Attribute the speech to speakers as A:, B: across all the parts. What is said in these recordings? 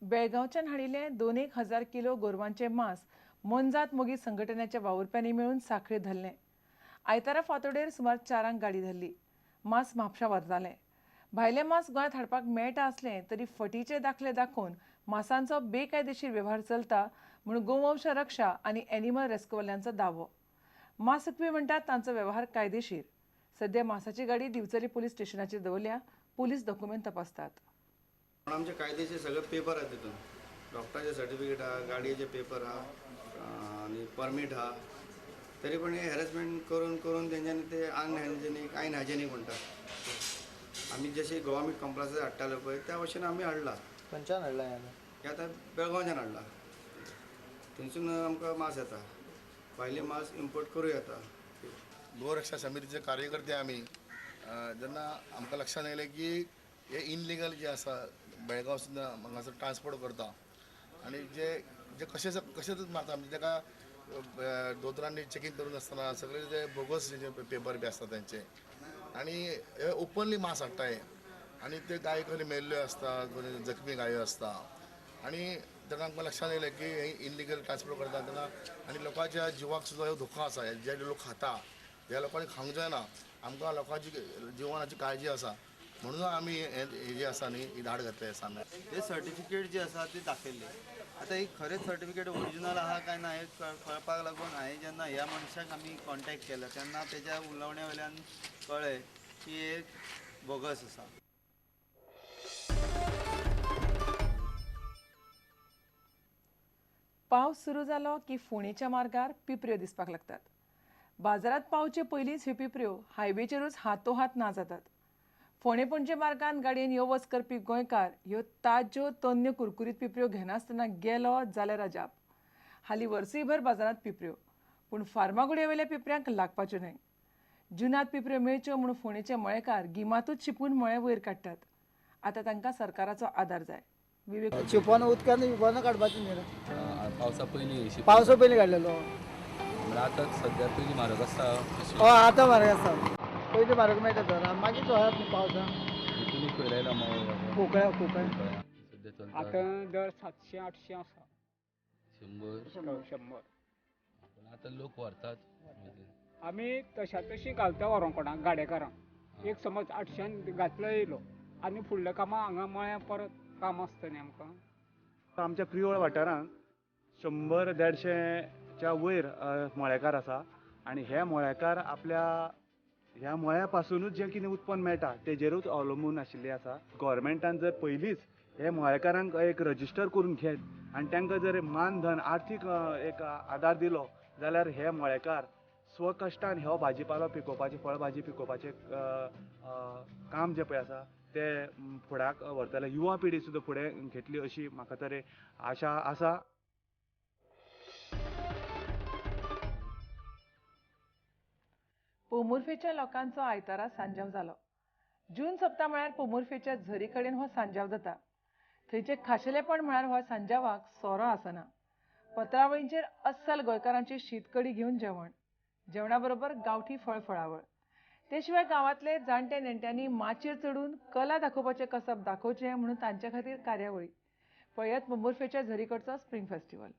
A: बेळगांवच्यान हाडिल्लें 2,000 किलो गोरवांचें मांस मोनजात मोगी संघटनेच्या वावुरप्यांनी मेळून सांखळे धरलें. आयतारा फांतोडेर सुमार 4 गाडी धरली. मांस म्हापशा व्हरतालें. भायलें मांस गोंयांत हाडपाक मेळटा आसलें तरी फटीचे दाखले दाखोवन मांसांचो बेकायदेशीर वेव्हार चलता म्हूण गोवंश रक्षा आनी एनिमल रेस्क्यूवाल्यांचो दावो. मांस विकपी म्हणटात तांचो वेव्हार कायदेशीर. सध्या मांसाची गाडी दिवचली पुलीस स्टेशनाचेर दवरल्या. पुलीस डॉक्युमेंट तपासतात.
B: आमचे कायदेशीर सगळे पेपर आहा तितून, डॉक्टराचे सर्टिफिकेट आहा, गाडयेचे पेपर आहा आनी परमीट आहा. तरी पण हे हॅरेसमेंट करून करून तेंच्यांनी ते अनहायजेनीक अनहायजेनीक म्हणटा. आमी जशी गोवा मीट कॉम्प्लेक्सार हाडटाले पळय त्या भशेन आमी हाडला.
C: खंयच्यान हाडला
B: हें? आतां बेळगांवच्यान हाडला. थंयसून आमकां मांस येता, भायले मांस इम्पोर्ट करूं येता.
D: गोरक्षा समितीचे कार्यकर्ते आमी जेन्ना आमकां लक्षांत आयलें की हे इनलिगल जे आसा बेळगांवसून हांगासर ट्रान्सपोर्ट करता आनी जे जे कशें कशेंच मारता म्हणजे ताका दोतोरांनी चॅकींग करून आसतना सगळे जे बोगस जे पेपर बी आसता तेंचे आनी हे ओपनली मांस हाडटा हे आनी ते गाय खंय मेल्ल्यो आसता, जखमी गायो आसता आनी तेन्ना आमकां लक्षांत आयलें की हे इनलिगल ट्रान्सपोर्ट करता तेन्ना आनी लोकांच्या जिवाक सुद्दां हो धोको आसा. जे लोक खाता ह्या लोकांनी खावंक जायना. आमकां लोकांची जिवनाची काळजी आसा म्हणून आमी हे जे आसा न्ही ही धाड घातले आसा.
C: हे सर्टिफिकेट जे आसा ते दाखयल्ले. आतां ही खरेंच सर्टिफिकेट ओरिजिनल आहा काय ना हें कळपाक लागून हांवें जेन्ना ह्या मनशाक आमी कॉन्टेक्ट केलो तेन्ना तेज्या उलोवण्या वयल्यान कळ्ळें की हे बोगस आसा.
A: पावस सुरू जालो की फोंडेच्या मार्गार पिपऱ्यो दिसपाक लागतात. बाजारात पावचे पयलींच ह्यो पिपऱ्यो हायवेचेरूच हातोहात ना जातात. फोंडे पणजे मार्गान गाडयेन यो वच करपी गोंयकार ह्यो ताज्यो तन्न्यो कुरकुरीत पिपऱ्यो घेनासतना गेलो जाल्यार अजाप. हालीं वर्सूयभर बाजारांत पिपऱ्यो, पूण फार्मागुडयेवेल्या पिपऱ्यांक लागपाच्यो न्हय. जुनांत पिपऱ्यो मेळच्यो म्हूण फोंडेचे मळेकार गिमांतूच शिंपून मळे वयर काडटात. आतां तांकां सरकाराचो आदार जाय. विवेक
E: शिंपोन उदकान शिंपोन काडपाचें न्ही.
F: पावसा पयलीं
E: पावसा पयलीं काडलेलो.
F: आतां सद्या पयलीं म्हारग आसता.
E: हय आतां म्हारग आसता, पयलीं म्हारग मेळटा तर मागीर चोयात न्ही पावसा.
F: तुमी खंय लायला मळ?
E: कोकळ्या कोकळ्या
F: सद्या चलता
G: आतां दर 700 800 आसा.
F: 100
G: 100.
F: आतां लोक व्हरतात.
G: आमी तशा तशी घालता व्हरोंक कोणाक गाडेकारांक. एक समज 800 घातलो येयलो आनी फुडल्या कामां हांगा मळ्या परत काम आसता न्ही आमकां.
H: आमच्या प्रियोळ वाठारांत 100 150च्या वयर मळेकार आसा आनी हे मळेकार आपल्या ह्या मळ्या पासुनूच जें कितें उत्पन्न मेळटा तेजेरूच अवलंबून आशिल्ले आसा. गव्हर्मेंटान जर पयलींच हे मळेकारांक एक रजिस्टर करून घेत आनी तांकां जर मानधन आर्थीक एक आदार दिलो जाल्यार हे मळेकार स्वकश्टान हो भाजीपालो पिकोवपाचें, फळभाजी पिकोवपाचें काम जें पळय आसा ते फुडाक व्हरतले. युवा पिढी सुद्दां फुडें घेतली अशी म्हाका तरी आशा आसा.
A: पोमुर्फेच्या लोकांचो आयतारा सांजाव जालो. जून सप्ता म्हळ्यार पोमुर्फेच्या झरी कडेन हो सांजाव जाता. थंयचें खाशेलेपण म्हळ्यार हो सांजावाक सोरो आसना. पत्रावळींचेर अस्सल गोंयकारांची शीतकडी घेवन जेवण, जेवणा बरोबर गांवठी फळफळावळ. ते शिवाय गांवांतले जाणटे नेणट्यांनी माचयेर चडून कला दाखोवपाचें कसब दाखोवचें म्हणून तांचे खातीर कार्यावळी. पळयात पोमुर्फेच्या झरी कडचो स्प्रींग फेस्टिवल.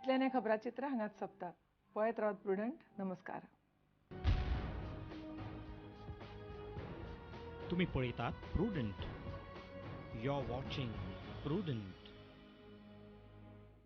A: इतल्यान हें खबराचित्र हांगाच सोंपता. पळयत रावत प्रुडंट. नमस्कार.
I: तुम्ही पळयतात Prudent. You are watching Prudent.